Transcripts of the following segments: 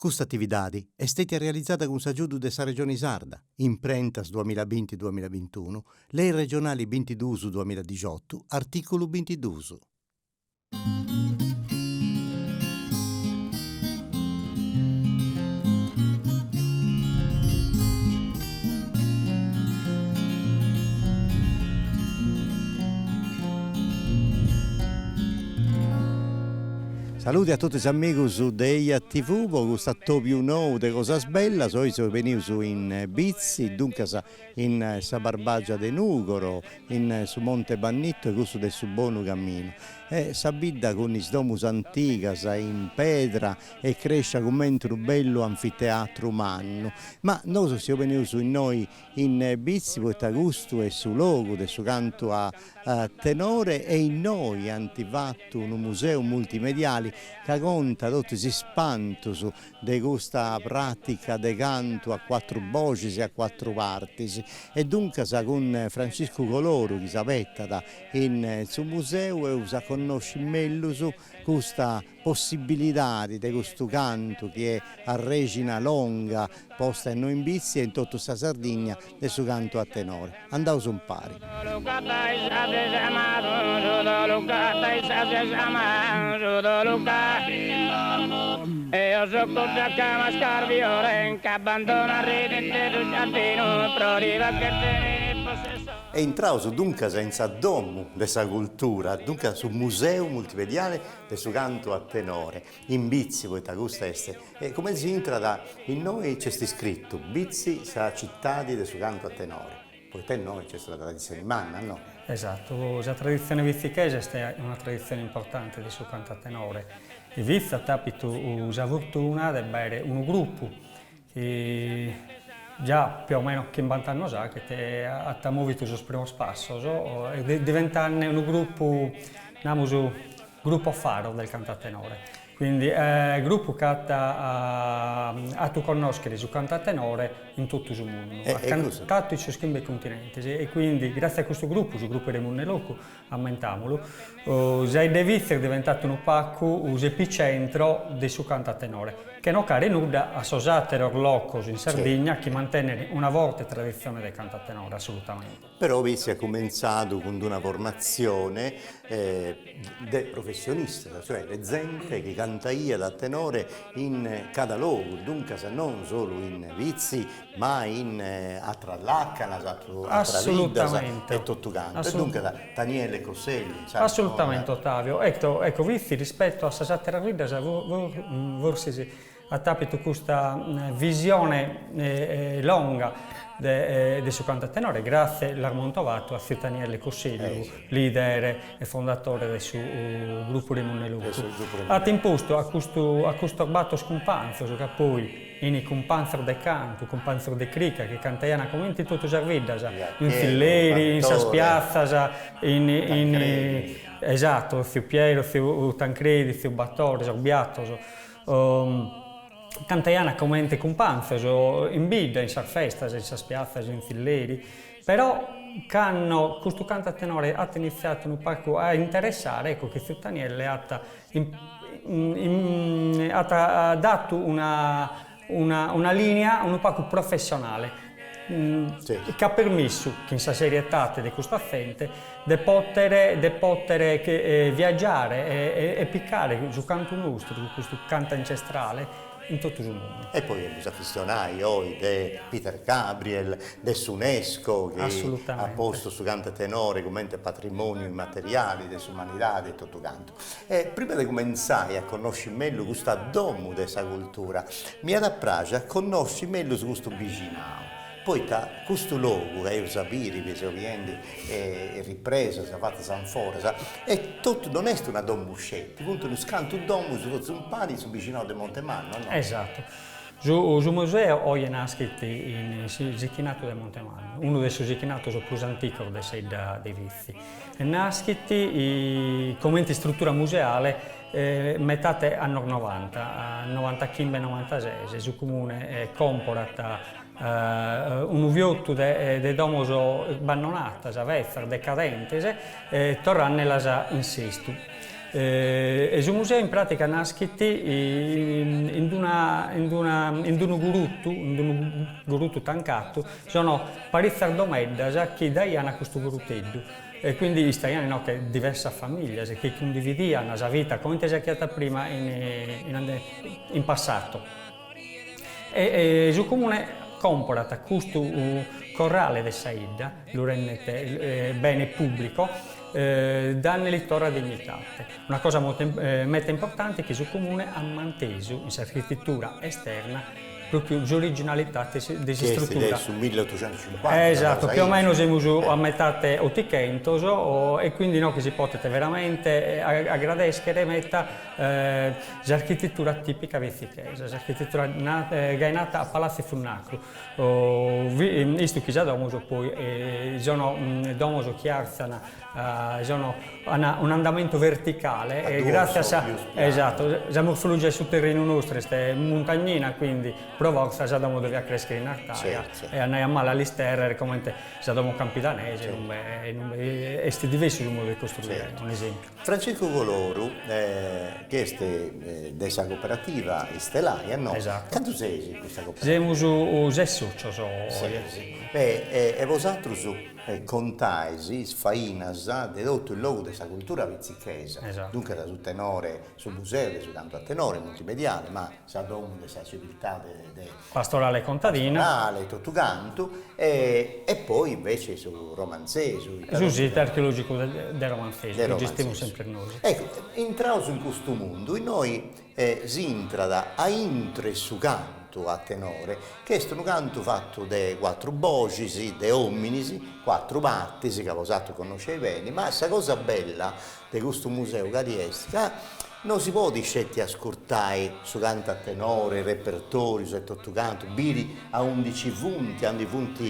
Custa atividadi est stètia realizada cun s'agiudu de sa Regioni Sarda, Imprentas duamillabinti duamillabintunu, Lei regionali bintiduus duamilladixotu, artìculu bintiduus. Saludi a totu is amigus de Eja TV po custu atobiu nou de Cosas Bellas, oi seus benius in Bitzi, duncas in sa Barbagia de Nugoro, in su Monte Bannittu e cussu de su Bonu Caminu. E sa bidda cun is domus antigas in pedra est crescia cumenti unu bellu anfiteatru mannu. Ma nosu seus benius innoi in Bitzi poita custu est su logu de su cantu a tenore e innoi ant fatu unu museu multimediali ca contat totu is ispantus de custa pràtica de cantu a cuatru boxis e a cuatru partis e duncas cun Franciscu Coloru chi s'abetat in su museu eus a connosci mellus custa possibilidadi de custu cantu chi est arrexina longa posta innoi in Bitzi e in totu sa Sardigna de su cantu a tenore. Andaus umpari. E intraus duncas in sa domu de sa cultura, duncas su museu multimediale de su cantu a tenore, in Bitzi, poita custa est, e cumenti si intrat innoi nc'est iscritu, Bitzi sa citadi de su cantu a tenore, poita innoi nc'est una traditzioni manna, no? Esatu, sa traditzione bitzichesa est una traditzione importante de su cantu a tenore, e Bitzi at apitu sa fortuna de b'aere unu grupu chi già più o meno chimbant'annos faghet at movitu sos primos passos e diventande unu grupu, namus, gruppo faro del canto a tenore. Quindi grupu chi at atu connoschere su cantu a tenore in totu su mundu, at cantatu in sos chimbe continentes e quindi gratzie a custu grupu, su grupu Remunnu 'e Locu, ammentamulu, sa 'idda 'e Vitzi est diventatu unu pacu s'epicentro de su cantu a tenore, chene 'ocare nudda a sos ateros locos in Sardigna chi mantenen una forte traditzione de cantu a tenore, assolutamente. Però Vitzi at cumentzadu cun d'una formatzione de professionistas, cioè de zente chi cantaiat a tenore in cada logu, duncas non solu in Vitzi, ma in atras làcanas, atras biddas e totu cantu. E duncas Taniele Cossellu, Assolutamente Ottavio, ecco ecco Vitzi rispetto a sas àteras biddas forsis at apitu custa visione longa de su cantu a tenore, gratzie, l'as montovatu, a tziu Taniele Cossellu, leader e fondatore de su grupu Remunnu 'e Locu. At impostu a custu a custos bator cumpanzos, ca poi 'ini cumpanzos de cantu, cumpanzos de crica, chi cantaian comente in totu sas biddas, in tzilleri, in sas piatzas, in in esatto, tziu Piero, tziu Tancredi, tziu Batore, sos Biatos Cantaian comente cumpanzos in bidda, in sas festas, in sas piatzas, in tzilleri, però cando custu cantu a tenore at initziadu unu pagu a interessare, ecco chi tziu Tanielle at at datu una una linea unu pagu professionale chi at permissu, chin sa serietate de custa zente, de potere de potere viaggiare e picare su cantu nostru, custu cantu ancestrale, in totu su mundu. E poi emus a chistionai oi de Peter Gabriel, de s'Unesco chi at postu su cantu a tenore cumenti patrimoniu immateriali de s'umanidadi e totu cantu. E prima de cumentzai a connosci mellus custa domu de sa cultura, m'iat a praxi a connosci mellus custu bixinau, poita custu logu ca eus a biri, chi seu biendi ripresas fatas in foras, e totu non est una domu sceti, funt unus cantu domus totus impari in su bixinau de Monte Mannu, no? Esatu. Su su museu oje naschit in su sichinatu de Monte Mannu, unu de sos sichinatos prus anticos de sa 'idda de Vitzi. E naschit comente istrutura museale metate annos novanta, novantachimbe novantases, su comune comporat unu fiotu de domos ibbandonatas, betzas, decadentes, torrannelas in sestu. E su museu in pratica naschit in d'una in d'una in d'unu gurutu, in d'unu gurutu tancatu, sono paritzas domeddas chi daian a custu guruteddu e quindi istaian inoghe diversas familias chi cundividian sa vita comente si 'achiat prima in in passato. E su comune comporat custu corrale de sa 'idda, lu rendet bene pubblico, danneli torra dignitate. Una cosa molto meta importante chi su comune at mantesu in s'architetura esterna propriu s'originalitate de s'istrutura. Chi est de su milleottocentocincuanta. Esatto, più o meno semus a metate ottichentos e quindi inoghe si potet veramente agradeschere meta S'architetura tìpica vitzichesa, s'architetura gai nata a Palazzo Funnacru, istu chi sas domos poi sono domos chi artzan, sono an un'andamentu verticale e gràtzias a esatto, sa morfologia 'e su terrinu nostru est muntagnina, quindi pro fortza sa domo deviat creschere in artària e andaiat male a l'isterrer comente sa domo campidanese inue est divessu su modu de costruire, un'esempiu. Frantziscu Coloru, chi est de sa cooperativa Istelaia, no? Esatto. Cantu seis in custa cooperativa? Semus ses socios Ses. E e bosatrus contais is fainas de totu is logus de sa cultura vitzichesa. Esatto. Duncas su tenore, su museu de su cantu a tenore multimediale, ma sa domu de sa civiltade de. Pastorale contadina. Pastorale, totu cantu, e e poi invece su romanzesu. Su situ archeologicu de Romanzesu, chi gestimus sempre nois. Ecco, intraus in custu mundu, innoi s'intrat a intro 'e su cantu a tenore, chi est unu cantu fatu de cuatru boxis, de ominis, cuatru partis, ca bosatrus connosceis beni, ma sa cosa bella de custu museu cali est ca no si podit sceti ascurtai su cantu a tenore, repertorius e totu cantu, biri aundi ci funt, aundi funt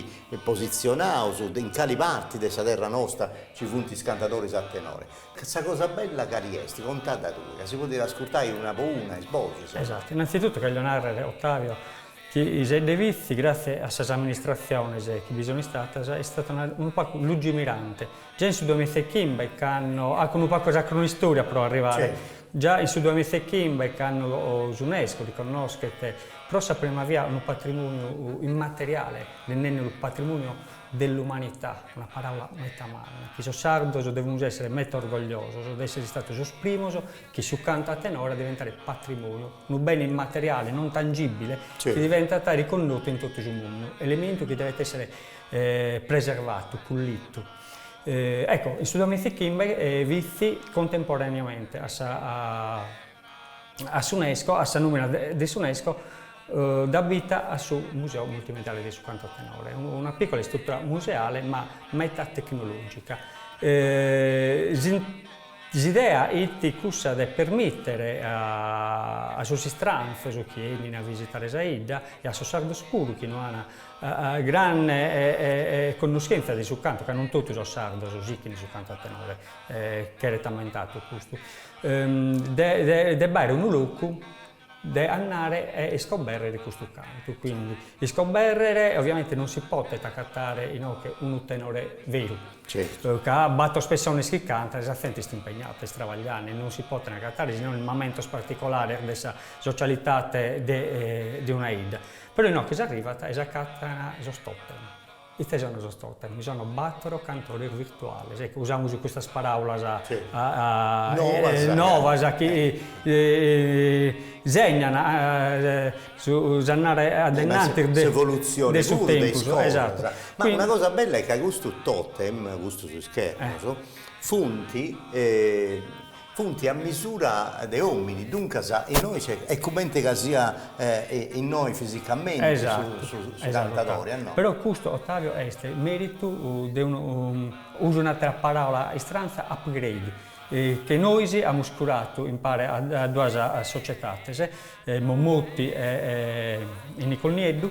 positzionaus, in cali parti de sa terra nosta ci funt is cantadoris a tenore. Sa cosa bella cali est, contada tui, ca si podit ascurtai una po una is boxis. Esatto, innanzitutto cherjo narrer, Ottavio, Chi sa 'idda 'e Vitzi, gratzie a sas amministratziones chi bi sono istatas, est istata unu pacu lungimirante. Già in su duamizachimbe, cando, 'aco unu pacu sa cronistoria pro arrivare, già in su duamizachimbe, cando s'UNESCO riconnoschet pro sa prima via unu patrimoniu immateriale, rendendelu patrimoniu dell'umanità, una paraula meta manna, chi sos sardos devimus essere meta orgogliosos de essere istatos sos primos chi su cantu a tenore a diventare patrimoniu, unu bene immateriale, non tangibile, chi diventat riconnotu in totu su mundu, elementu chi devet essere preservatu, cullitu. Ecco, in su duamizachimbe Vitzi contemporaneamente a sa a s'UNESCO, a sa numena de s'UNESCO, dat vita a su Museu Multimediale de su Cantu a Tenore, una piccola istrutura museale ma meta tecnologica. S'idea 'it cussa de permìtere a sos istranzos chi 'enin a visitare sa 'idda e a sos sardos puru chi no an granne connoschèntzia de su cantu, ca non totu sos sardos sichin su cantu a tenore, cheret ammentatu custu, de de b'àere unu locu de andare e iscobèrrere custu cantu, quindi iscobèrrere, ovviamente non si potet acatare inoghe unu tenore veru, ca bator pessones chi cantan, sa zente est impegnata, est trabagliende, non si poten acatare si non in mamentos particolares de sa socialitate de de una 'idda, però inoghe s'arrivat e s'acatan sos totem. Ite sono sos totem? Sono battoro cantores virtuales, ecco usamus custas paraulas novas chi segnan su s'andare a denantis de su tempus, esatto. Ma una cosa bella est ca custu totem, custus ischermos, funt Funt a misura de omini, duncas innoi est cumenti ca sia innoi fisicamenti su cantadori, a no? Però custu, Ottavio, est meritu de unu, uso un'atera paraula istranza, upgrade, che nois amus curatu impare a duas societates, Mommoti e Nicole Nieddu,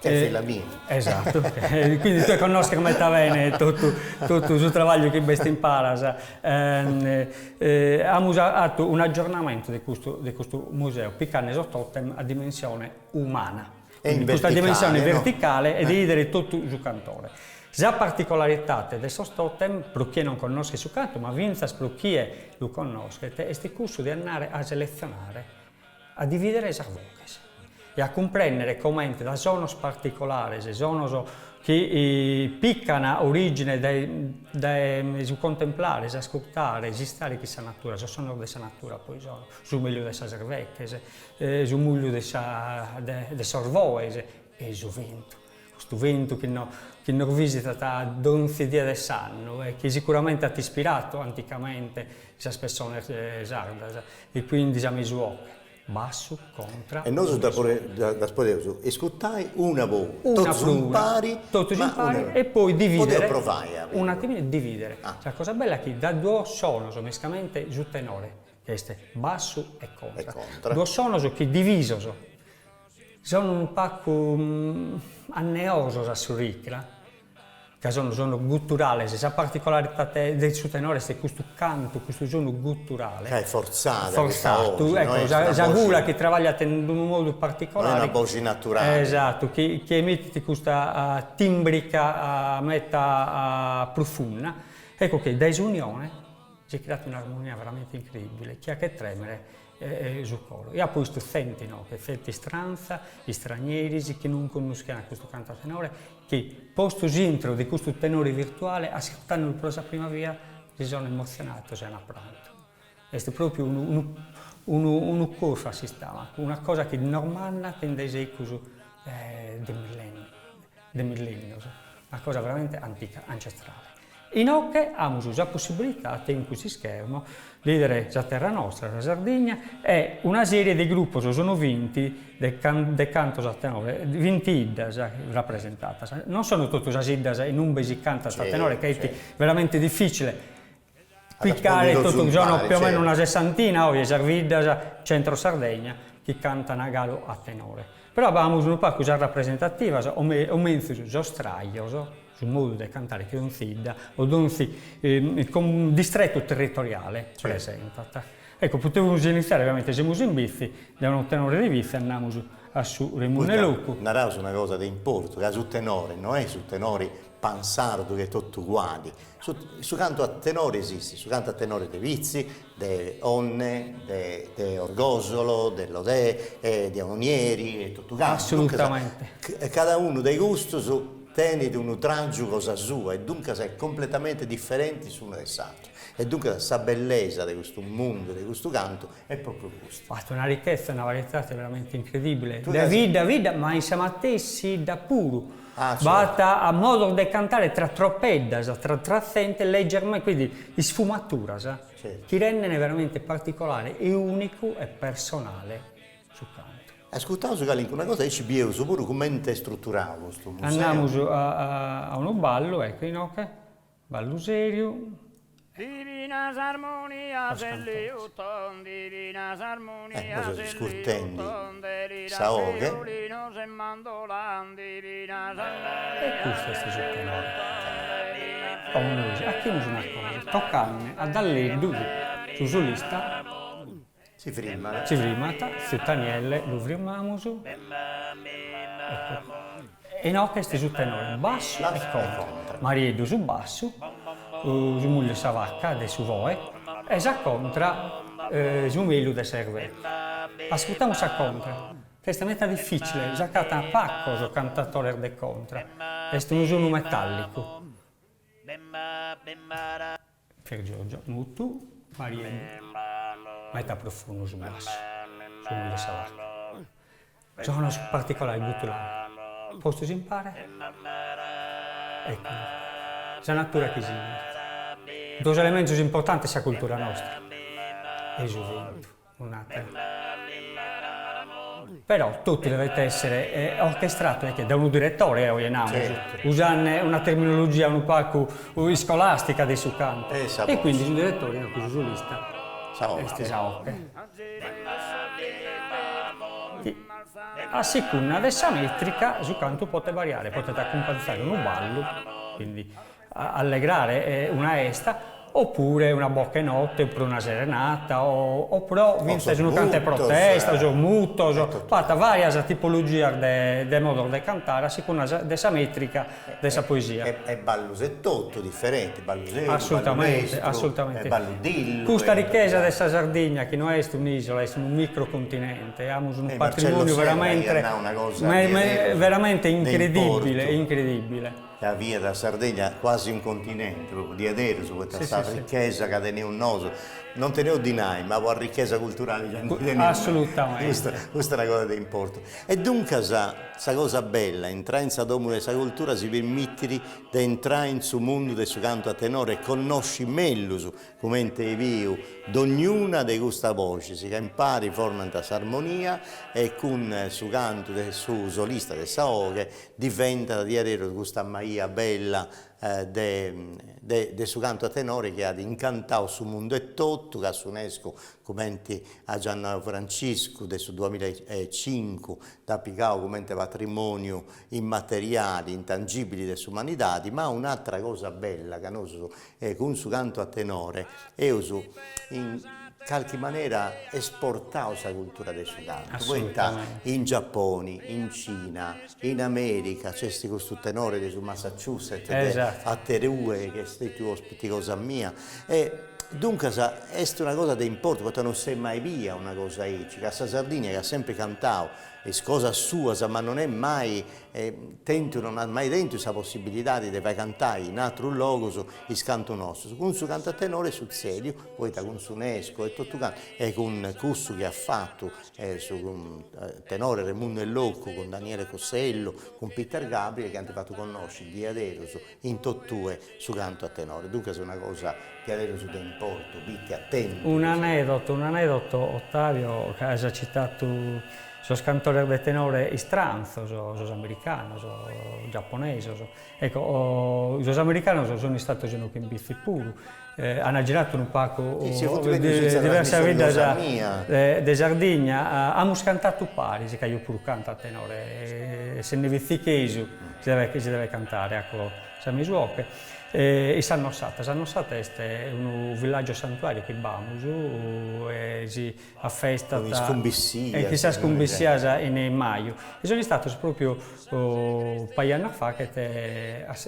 Che est filla mia. Esatto, quindi tue connosches meta bene totu totu su trabagliu chi b'est in palas. Amus atu un'aggiornamentu de custu de custu museu, picande sos totem a dimensione umana. E in Custa dimensione verticale, verticale e de 'idere totu su cantore. Sa particolaridade de sos totem, pro chie non connoschet su cantu, ma fintzas pro chie lu connoschet, est cussu de andare a seletzionare, a dividere sas boghes e a cumprèndere comente da sonos particolares, sonos chi pican orìgine dae dae su contemplare, s'ascurtare, s'istare chin sa natura, sos sonos de sa natura poi sono, su mùgliu de sas erveches, su mùgliu de sa de sos boes e su bentu. Custu bentu chi no chi nos visitat donzi die de s'annu e chi sicuramente at ispiratu anticamente sas pessones sardas e quindi sa mesu 'oche, bassu, contra. E nosu ddas podeus iscurtai una po una, totus impari, totus impari e poi dividere, podeus provai a un'attiminu dividere. Sa cosa bella chi da duos sonos, mescamente su tenore, chi est bassu e contra, duos sonos chi divisos Sono unu pacu anneosos a s'oricra, ca sono sonos gutturales, sa particolaridade de su tenore est custu cantu, custu sonu gutturale. Ca est fortzada custa 'oxi, ecco, sa sa gula chi trabagliat in unu modu particolare. No est una boxi naturale. Esattu, chi chi emitit custa timbrica meta prufunna, ecco chi dae s'unione si creat un'armonia veramente incredibile chi 'achet tremere su coro. E apo 'istu zente inoghe, zente istranza, istranieris chi non connoschian custu cantu a tenore, chi postos intro de custu tenore virtuale, ascurtandolu pro sa prima via, si sono emotzionados e an prantu. Est propriu unu unu unu unu corfu a s'istamacu, una cosa chi nos mandat in dae segus de millennios, de millennios, una cosa veramente antica, ancestrale. Inoghe amus sa possibilidade in custu ischermo de 'idere sa terra nostra, sa Sardigna, e una serie de grupos, sono vinti, de de cantos a tenore, vinti 'iddas rapresentadas. Non sono totu sas 'iddas in umbe si cantat a tenore, ca est veramente difficile picare totu, sono più o meno una sessantina oje sas biddas centro Sardegna chi cantan galu a tenore. Però amus unu pagu sas rapresentativas, o o menzus sos trajos, su modu de cantare chi donzi 'idda o donzi distretu territoriale presentat. Ecco, potemus iniziare, ovviamente semus in Bitzi, de unu tenore de Bitzi andamus a su Remunnu 'e Locu. Naraus una cosa de importu, ca su tenore no est su tenore pansardu chi est totu uguali, su su cantu a tenore esistit, su cantu a tenore de Bitzi, de Onne, de de Orgosolo, de Lodè, de Onieri e totu cantu. Assolutamente. Cada unu de custus tenit unu tràgiu cosa sua e duncas est completamente diferenti s'unu de s'atru. E duncas sa bellesa de custu mundu, de custu cantu, est propriu custa. B'at una richezza, una variedade veramente incredibile, de bidda a bidda, ma in sa matessi 'idda puru b'at modos de cantare tra tropeddas, tra tra zente leggermente, quindi isfumaturas chi renden veramente particolare e unicu e personale su cantu. Ascurtaus calincuna cosa aici bieus puru cumenti est struturau custu museu. Andamus a unu ballu, ecco inoghe, ballu seriu. Divinas armonias e liuton, divinas armonias e liuton, iscurtendi sa 'oghe. Violinos e mandolan, divinas armonias E custu est su tenore. Como nois 'achimus una cosa, tocande a Dalleddu, su solista, Si frimmat. Si frimmat, tziu Tanielle lu frimmamus. Ecco. E inoghe est su tenore, bassu e contra. Marieddu su bassu, su mùgliu 'e sa vaca de su voe, e sa contra su mèliu de s'erveche. Ascurtamus sa contra, ca est meta difficile, s'acatan pacos cantatores de contra, est unu sonu metallicu. Pier Giorgio, mutu, Marieddu, meta profundu su bassu, su mùgliu 'e sa vaca. Sonos particolares gutturales, postos impare, ecco, sa natura chi sighit. Duos elementos importantes sa cultura nostra e su bentu. Un'atera. Però totu devet essere orchestratu e dae unu diretore oje namus, usande una terminologia unu pagu iscolastica de su cantu. E quindi su diretore no su solista est sa 'oche. A secunda de sa metrica su cantu potet variare, potet acumpanzare unu ballu, quindi allegrare una 'esta. Oppure una boche 'e notte pro una serenata o o pro fintzas unu cantu 'e protesta o sos mutos, b'at varias tipologias de de modos de cantare a secunda de sa metrica de sa poesia. E ballus etotu diferenti, ballu seriu, ballu lestru, ballu dillu. Custa richesa de sa Sardigna chi no est un'isola, est unu microcontinente, amus unu patrimoniu veramente veramente incredibile, incredibile. Ca fiat sa Sardegna quasi un continente, propriu diaderus, poita sa richesa ca teneus nosu, non teneus dinai, ma po arrichesa culturali già ndi teneus meda. Assolutamente. Custa custa est una cosa de importu. E duncas sa cosa bella, intrai in sa domu de sa cultura si permitit de intrai in su mundu de su cantu a tenore e connosci mellus cumenti eis biu dognuna de custas boxis ca impari formant s'armonia e cun su cantu de su solista de sa 'oghe diventat diaderus custa maia bella de de su cantu a tenore chi at incantau su mundu etotu, ca s'UNESCO, cumenti at già nau Franciscu, de su duamillaecincu dd'at pigau cumenti patrimoniu immateriali, intangibili de s'umanidadi, ma un'atra cosa bella ca nosu cun su cantu a tenore eus in calchi manera esportau sa cultura de su cantu, poita in Giapponi, in Cina, in America nc'est custu tenore de su Massachusetts, de aterue chi est stetiu ospiti cosa mia e duncas est una cosa de importu poita non s'est mai bia una cosa aici, ca sa Sardigna chi at sempri cantau is cosas suas ma non est mai tentu, non at mai tentu sa possibilidadi de fai cantai in atrus logus is cantus nostus. Cun su cantu a tenore est sutzediu, poita cun s'UNESCO e totu cantu, e cun cussu chi at fatu su tenore Remundu 'e Locu cun Daniele Cossellu, cun Peter Gabriel chi ant fatu connosci diaderus in totue su cantu a tenore. Duncas una cosa diaderus de importu, bitti atentus. Un'aneddoto, un'aneddoto Ottavio, ca as citatu sos cantores de tenore istranzos, sos americanos, giapponesos, ecco, sos americanos sun istados inoghe in Bitzi puru, an giradu unu pagu diversas biddas de Sardigna, amus cantadu paris, ca eo puru canto a tenore, essende bitzichesu si devet si devet cantare, acò sa mesu 'oche In sa Nossata, sa Nossata est unu villaggio santuario chi b'amus e si afestat Cun is cumbissias. E cun sas cumbissias in maju. E sun istados propriu pagu annos faghet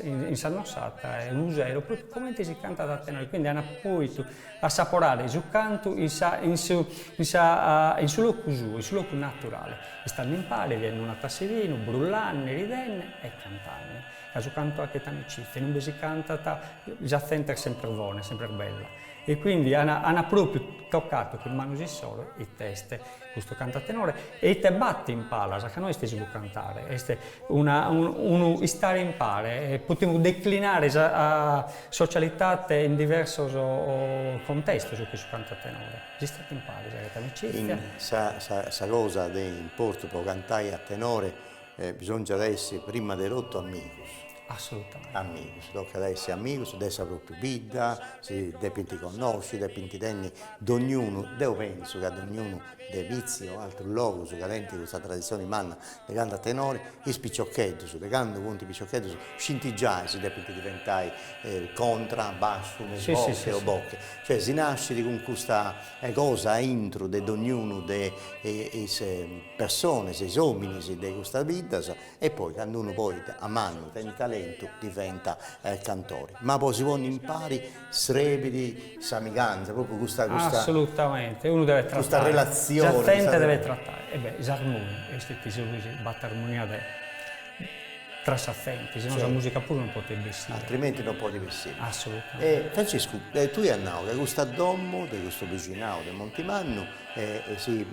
in sa Nossata unu sero propriu comente si cantat a tenore, quindi an pòidu assaporare su cantu in sa in su in sa in su locu suo, in su locu naturale, istande impare, biende una tassa 'e binu, brullande, ridende e cantande. Ca su cantu 'achet amicizia, inube si cantat sa zente est sempre bona, est sempre bella. E quindi an an propriu toccatu cun manos issoro ite est custu cantu a tenore e ite b'at in palas, ca no est solu cantare, est una unu istare impare e potimus declinare sa socialitate in diversos contestos chi su cantu a tenore. S'istat impare, si 'achet amicizia. Sa sa cosa de importu po cantai a tenore Bisòngiat a essi prima de totu amigus. Assolutamente. Amigus, tocat a essi amigus de sa pròpriu bidda, si depint connosci, depint tenni dognunu, deu pentzu ca dognunu de Bitzi o atrus logus ca tenint custa traditzioni manna de cantu a tenori, is piciocheddus de candu funt piciocheddus scint giai si depint diventai contra, bassu, mesu boche o boche, cioè si nascit cun custa cosa aintru de dognunu de is persones, is ominis de custas biddas e poi candu unu poi a mannu tenit talentu diventat cantori. Ma po si ponni impari srebit s'amiganza, propriu custa custa Assolutamente, unu devet trattare, custa relatzioni, sa zente devet trattare, e beh s'armonia est chi si b'at armonia de tra sa zente, si no sa musica puru non podet bessire. Altrimenti non podet bessire. Assolutamente. E Franciscu, tui as nau ca custa domu de custu bixinau de Montimannu si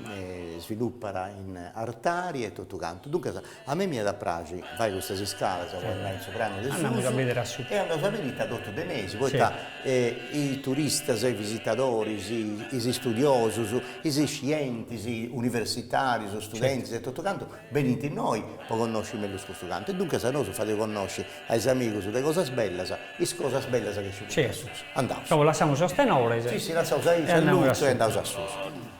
sviluppat in artari e totu cantu, duncas a mei m'iat a praxi fai custas iscalas po andai in su pranu de susu. Andamus a bidere a susu. E andaus a biri ita totu teneis, poita is turistas, is visitadoris, is istudiosus, is iscientis, universitarius, studentis e totu cantu Benint innoi po connosci mellus custu cantu e duncas nosu fadeus connosci a is amigus de cosas bellas is cosas bellas chi nci funt a susu. Andaus. Como lassamus sos tenores. Si si, lassaus aici a lutzu e andaus a susu.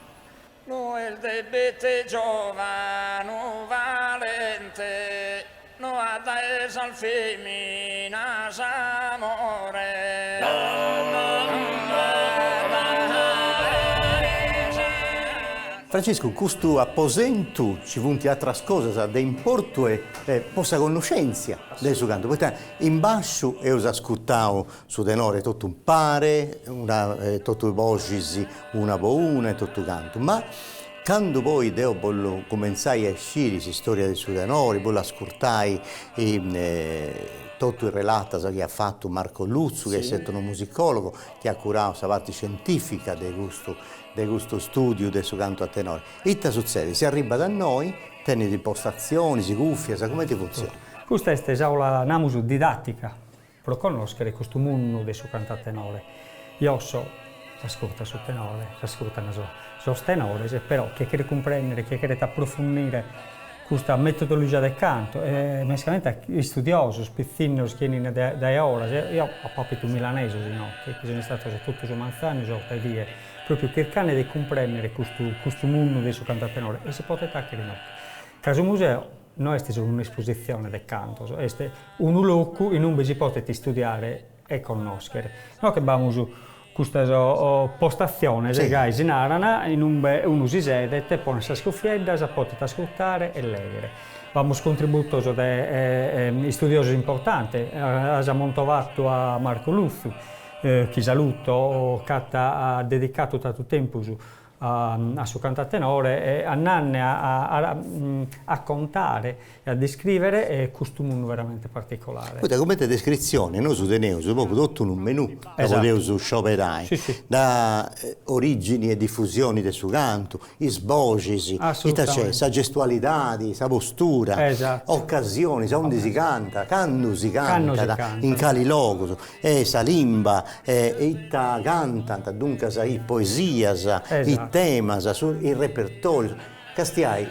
No est de Bitti giovanu valente, no at dae sas feminas amore. Franciscu, in custu aposentu ci funt atras cosas de importu e po sa connoscèntzia de su cantu, poita in basciu eus ascurtau su tenore totu impare, una totu is boxis una po una e totu cantu, ma candu poi deu bollu cumentzai a sciri s'istoria de su tenori, bollu ascurtai totu is relatas chi at fatu Marco Lutzu, chi est etnomusicologu, chi at curau sa parti scientifica de custu de custu studiu de su cantu a tenore. Ita sutzedit? Si arribat a innoi, tenit postatzionis, cùfias, cumenti funtzionat? Custa est s'aula, namus, didàtica pro connòschere custu mundu de su cantu a tenore. Josso s'ascurtat su tenore, s'ascurtan sos tenores, però chie cheret cumprèndere, chie cheret aprofundire custa metodologia de cantu e mescamente istudiosos, pitzinnos chi 'enin dae 'oras, eo apo apitu milanesos inoghe, chi sun istados totu su manzanu sorta 'e die Propriu chircande de cumprèndere custu custu mundu de su cantu a tenore e si potet 'achere inoghe. Ca su museu no est solu un'espositzione de cantos, est unu locu in umbe si potet istudiare e connòschere. Inoghe b'amus custas postatziones, gai si naran, in umbe unu si sedet, ponet sas cufieddas, potet ascurtare e lèghere. B'amus contributos de istudiosos importantes, as mentovatu a Marco Lutzu, chi saluto, ch'at dedicatu tantu tempus a su cantu a tenore e andande a a contare e a descrìvere custu mundu veramente particolare. Poita comente descritzioni nosu teneus propriu totu unu menù ca podeus scioberai, da origini e difusioni de su cantu, is boxis, ita nc'est, sa gestualidadi, sa postura, ocasionis aundi si cantat, candu si cantat, in cali logus, e sa limba, e ita cantant, duncas is poesias, is temas, is repertorius. Castiai,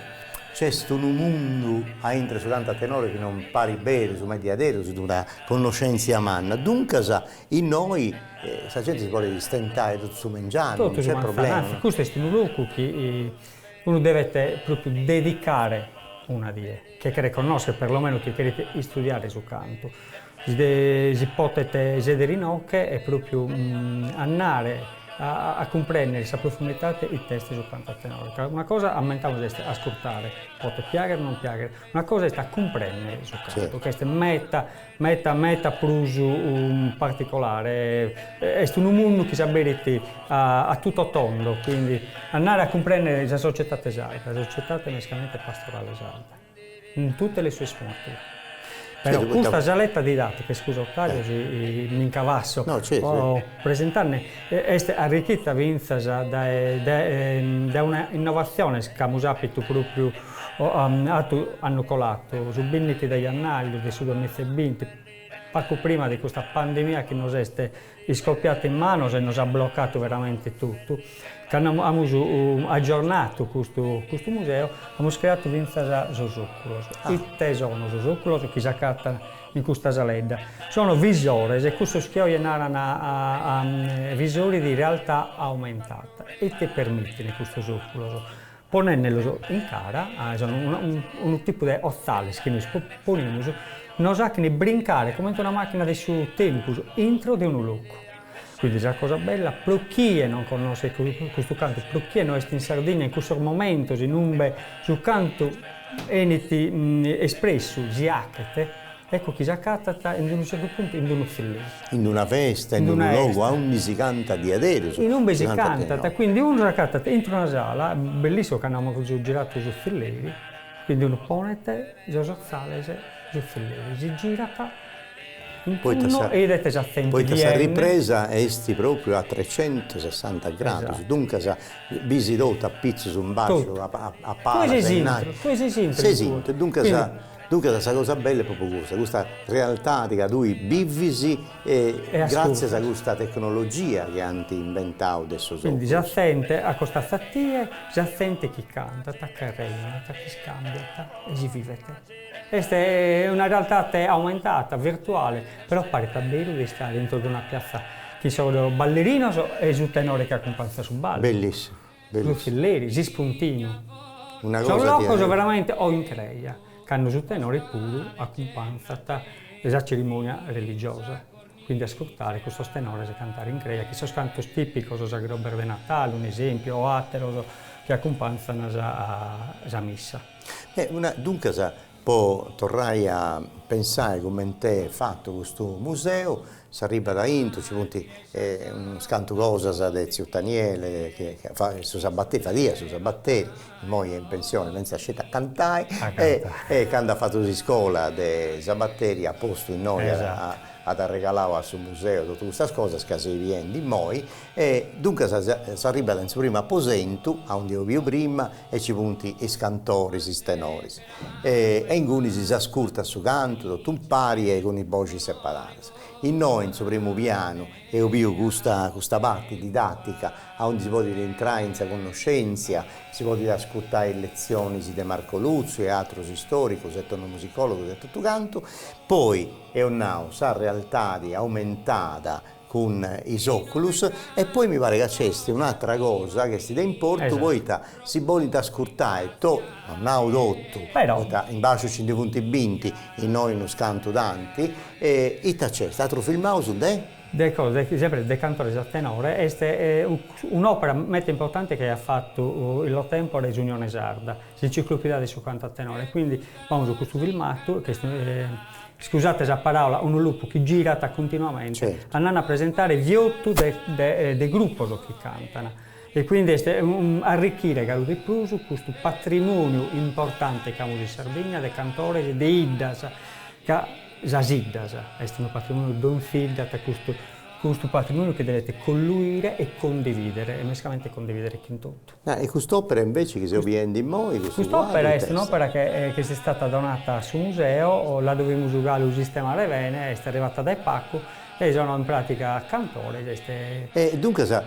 nc'est unu mundu aintru 'e su cantu a tenore chi non parit berus, ma est diaderus una connoscèntzia manna, duncas Innoi sa genti si podit istentai totu su mengianu, non nc'est problema. Anzi, custu est unu locu chi unu devet propriu dedicare una die, chie cheret connoschere, perlomeno chie cheret istudiare su cantu. Si potet sedere inoche e propriu andare a cumprendere sa profundidade ite est su cantu a tenore, ca una cosa, ammentamus, est ascurtare, potet piaghere o non piaghere, una cosa est a cumprendere su cantu, ca est meta Meta meta prus particolare, est unu mundu chi s'aberit a tutto tondo, quindi andare a cumprendere sa societate sarda, sa societate mescamente pastorale sarda, in tutte le sue sfumature. Però custa saletta didattica, iscusa Ottavio si mi incavasso, presentande, est arrichita fintzas dae dae una innovatzione ch'amus apitu propriu Atu annu colatu, su bindichi de jannàriu de su duamiza e binti, pacu prima de custa pandemia chi nos est iscopiata in manos e nos at blocatu veramente totu, cando amus agiornatu custu custu museu, amus creatu fintzas sos oculos. Ite sono sos oculos chi s'acatan in custa saledda? Sono visores, cussos chi oje naran visori di realtà aumentata. Ite permitin custos oculos? Ponendelos in cara, sono unu tipu de otzales chi nois ponimus, nos achent brincare comente una machina de su tempus intro de unu locu. Quindi sa cosa bella, pro chie non connoschet custu cantu, pro chie no est in Sardigna in cussos momentos in umbe su cantu 'enit espressu, si achet, Ecco chi s'acatat in unu certu puntu in unu tzilleri. In una festa, in unu logu aundi si cantat diaderus. In umbe si cantat, quindi unu s'acatat intro una sala, bellissimu cando amus giratu su tzilleri, quindi unu ponet sos otzales su tzilleri, si girat in tunnu e 'idet sa zente Poita sa ripresa est propriu a trecentosessanta gradus, duncas bisi totu a pitzus, in basciu, a palas, a innanti. Tue ses intro. Ses intro, duncas Duncas sa cosa bella est propriu custa, custa realtadi ca tui bivis e gratzias a custa tecnologia chi ant imbentau de sos Quindi sa zente a costazzu a tie, sa zente chi cantat, chi reinat, chi iscambiat e si vivet. Est una realtate aumentata, virtuale, però paret a beru de istare intro de una piazza chin sos ballerinos e su tenore chi acumpanzat su ballu. Bellissimu. Su tzilleri, s'ispuntinu. Una cosa Sos locos veramente o in creja, cando su tenore puru acumpanzat sa cerimonia religiosa. Quindi ascurtare custos tenores cantare in creja, chi sos cantos tipicos, sa Grober de Natale, un'esempiu, o ateros. chi acumpanzan sa sa missa. E una, duncas, po torrai a pensai cument'est fatu custu museu, s'arribat aintru, nci funt unus cantu cosas de tziu Taniele chi su sabateri, fadiat su sabateri, immoi est in pensioni, pentzat sceti a cantai, e candu at fatu s'iscola de sabateri at postu innoi, at arregalau a su museu totu custas cosas ca seis biendi immoi e duncas s'arribat in su primu aposentu, aundi eus biu prima, e nci funt is cantoris, is tenoris e ingunis s'ascurtat su cantu totu impari e cun is boxis separadas. Innoi in su primu pianu eus biu custa custa parti didatica aundi si podit intrai in sa connoscèntzia, si podit ascurtai is letzionis de Marco Lutzu e atrus istoricus, etnomusicologus e totu cantu. Poi, eus nau, sa realtadi aumentada cun is oculus e poi mi parit ca nc'est un'atra cosa chi est de importu poita si podint ascurtai to, no nau totu, poita in basciu nci ndi funt binti, innoi unus cantu tanti, e ita nc'est, atrus filmaus de? De cosa, sempre de cantores a tenore, est un'opera meda importante chi aiat fatu illo tempore s'Unione Sarda, s'enciclopedia de su cantu a tenore, quindi b'amus custu filmatu chi est Scusate sa paraula, unu loop chi girat continuamente, andende a presentare fiotu de de de grupos chi cantan e quindi est un arricchire galu de prus custu patrimoniu importante chi amus in Sardigna de cantores de 'iddas, ca sas 'iddas est unu patrimoniu, donzi 'idda at custu custu patrimoniu chi devet colluire e condividere e mescamente condividere chin totu. Ah, e cust'opera inveci chi seus biendi immoi, custu quadru, Cust'opera est un'opera che est istata donata a su museo, la dovimus galu sistemare bene, est arrivata dae pagu e sono in pratica cantores, est. E duncas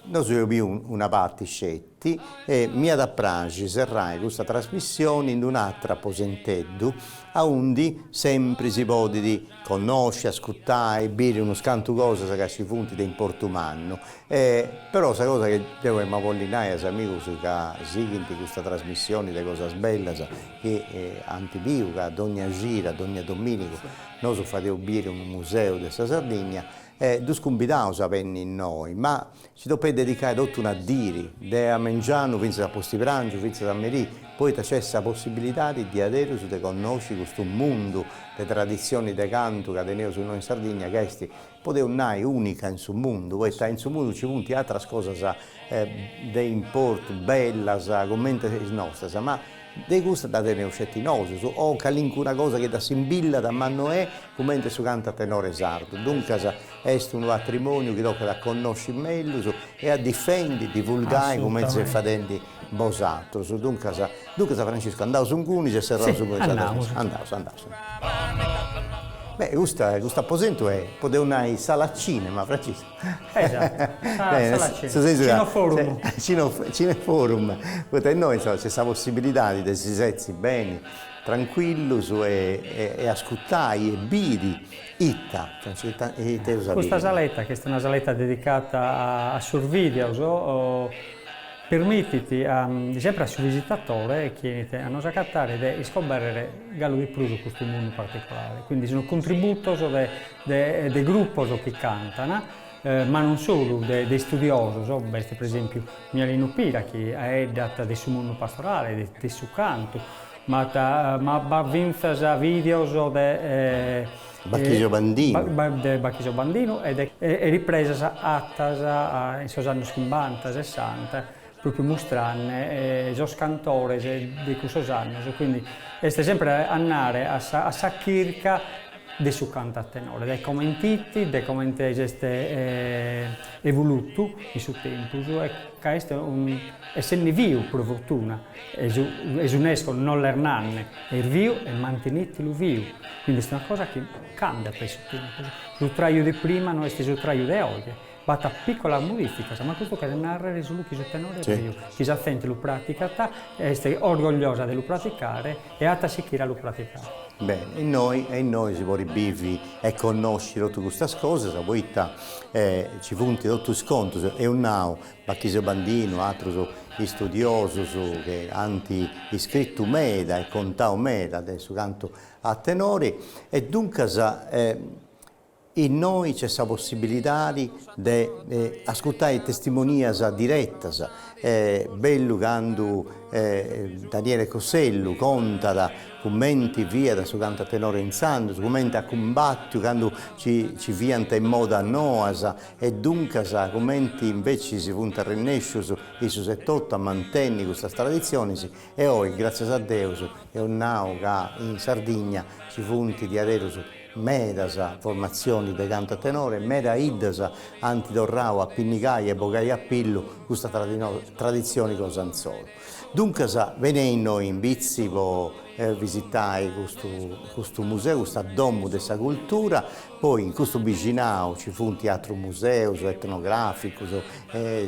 nosu eus biu una parti sceti e m'iat a praxi serrai custa trasmissioni in un'atru aposenteddu aundi sempri si podit connosci, ascurtai, biri unus cantu cosas ca nci funt de importu mannu E però sa cosa chi deu emu a bolli nai a is amigus ca sighint custa trasmissioni de cosas bellas chi ant biu ca dogna cida, dogna dominigu nosu fadeus biri unu museu de sa Sardigna, ddus cumbidaus a benni innoi, ma si depeis dedicai totu una diri, de a mengianu fintzas a postiprangiu, fintzas a merì, poita nc'est sa possibilidadi diaderus de connosci custu mundu de traditzioni de cantu ca teneus innoi in Sardigna ca est Podeus nai unica in su mundu, poita in su mundu nci funt atras cosas de importu, bellas, cumenti is nostras, ma de custa dda teneus sceti nosus, o calincuna cosa chi dd'assimbillat, ma no est cumenti su cantu a tenore sardu. Duncas est unu patrimoniu chi tocat a connosci mellus e a difendi, divulgai cumenti seis fadendi bosatrus. Duncas, duncas Franciscu andaus ingunis e serraus cun sa Andaus, andaus. Beh, custa, custu aposentu est, podeus nai, sala cinema, Franciscu. Esatto, sala cinema, cinoforum. Cineforum, poita innoi, insoma, nc'est sa possibilidadi de si setzi beni, trancuillus e e ascurtai e biri ita, ita eus a biri. Custa saletta, chi est una saletta dedicata a sos videos, Permitit sempre a su visitatore chi 'enit a nos agatare de iscobèrrere galu de prus custu mundu particulare. Quindi sun contributos de de de grupos chi cantan, ma non solu, de de istudiosos, b'est pro esempiu Mialinu Pira chi 'aeddat de su mundu pastorale, de de su cantu, ma at ma b'at fintzas videos de Bachisio Bandinu. De Bachisio Bandinu e de e ripresas atas in sos annos chimbanta, sessanta, propriu mustrande sos cantores de cussos annos, quindi est sempre andare a sa a sa chirca de su cantu a tenore, de comente 'it, de comente s'est evolutu in su tempus e ca est un essende viu pro fortuna E su e s'UNESCO non l'est nande, est viu e mantenitilu viu, quindi est una cosa chi cambiat in su tempus, su traju de prima no est su traju de oje, b'at piccolas modificas, ma custu cheret narrer solu chi su tenore est viu, chi sa zente lu praticat, est orgogliosa de lu praticare e at a sichire a lu praticare. Bene, innoi e innoi si podit bivi e connosci totu custas cosas, poita nci funt totu is contus, eus nau Bachisio Bandinu, atrus istudiosus chi ant iscritu meda e contau meda de su cantu a tenori e duncas. Innoi c'est sa possibilidadi de ascurtai testimonias diretas, bellu candu Daniele Cossellu contat cumenti fiat su cantu a tenore intzandus, cumenti at cumbattiu candu ci fiant is modas noas e duncas cumenti invecis funt arrennescius issus etotu a mantenni custas traditzionis e oi gratzias a Deus eus nau ca in Sardigna ci funt diaderus Medas formatzionis de cantu a tenore, meda 'iddas ant torrau a pinnigai e bogai a pillu custa traditzioni cosa insoru. Duncas benei innoi in Bitzi po visitai custu custu museu, custa domu de sa cultura, poi in custu bixinau ci funt atrus museus etnograficus,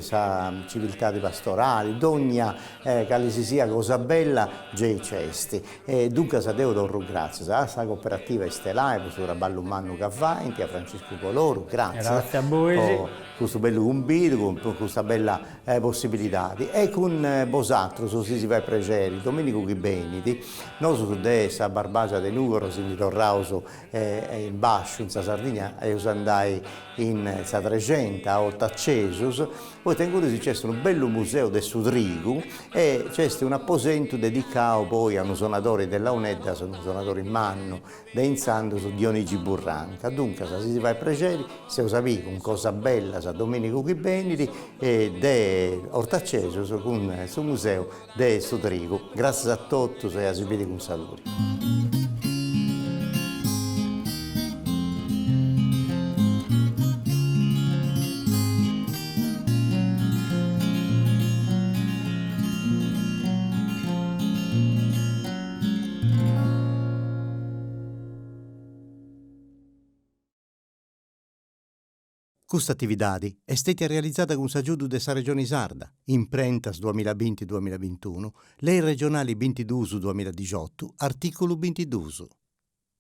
sa civiltadi pastorali, dogna cali si siat cosa bella gei nc'est. E duncas deu torru gràtzias a sa cooperativa Istelai po su traballu mannu ca faint, a Franciscu Coloru, gràtzias Gràtzias a bois. po custu bellu cumbidu, po custa bella possibilidadi. E cun bosatrus, si si fait prexeri, dominigu chi benit, nosu de sa Barbagia de Nugoro si ndi torraus in basciu in sa Sardigna, eus andai in sa Trexenta, a Ortacesus, Poita ingunis nc'est unu bellu museu de su trigu e nc'est un'aposentu dedicau poi a unu sonadori de launeddas, unu sonadori mannu de intzandus, Dionigi Burranca. Duncas, si si fait prexeri, s'eus a biri cun cosas bellas dominigu chi benit de Ortacesus cun su museu de su trigu. Gràtzias a totus e a si biri cun saludi. Custa atividadi est stètia realizada cun s'agiudu de sa Regioni Sarda, Imprentas duamillabinti duamillabintunu, Lei regionali bintiduus duamilladixotu, artìculu bintiduus.